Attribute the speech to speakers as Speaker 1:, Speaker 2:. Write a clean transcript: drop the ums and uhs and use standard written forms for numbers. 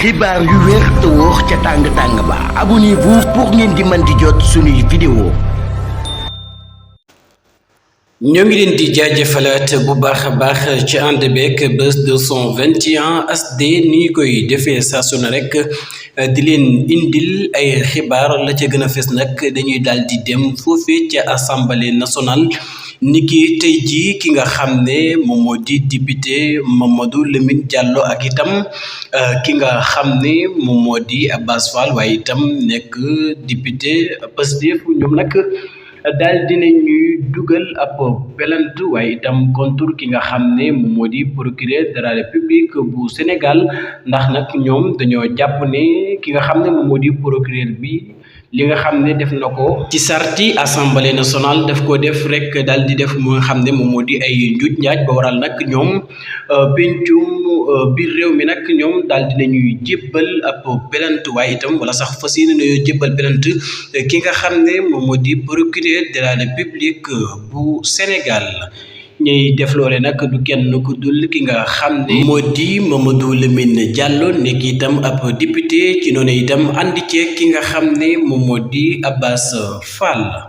Speaker 1: xibaar yu wér te wóor ca tàng ba abonnez-vous pour ngeen di mën di jot suñuy vidéo.
Speaker 2: ñoo ngi leen di jaajëfalaat bu baax a baax ci ànd beeg Buzz 221 HD ni ñu koy defee saa su ne rek di leen indil ay xibaar la ca gën a fës nag dañuy daal di dem foofee ca assemblée nationale niki tey jii ki nga xam ne moom moo di député Mamadou Lamine Diallo ak itam ki nga xam ne moom moo di Abass Fall waaye itam nekk député Pastef ñoom nag daal dina ñuy dugal ab plainte waaye itam contre ki nga xam ne moom moo di procureur de la république bu Sénégal ndax nag ñoom dañoo jàpp ne ki nga xam ne moom moo di procureur bi li nga xam ne def na ko ci sarti assemblée nationale daf ko def rek daal di def mu nga xam ne moom moo di ay njuuj njaaj ba waral nag ñoom pencum biir réew mi nag ñoom daal dinañuy jébbal ab plainte waaye itam wala sax fas yéene nañoo jébbal plainte ki nga xam ne moom moo di procureur de la république bu Sénégal ñuy def loole nag du kenn ku dul ki nga xam ne moo di Mamadou Lamine Diallo nekk itam ab député ci noonu itam ànd ceeg ki nga xam ne moom moo di Abass Fall.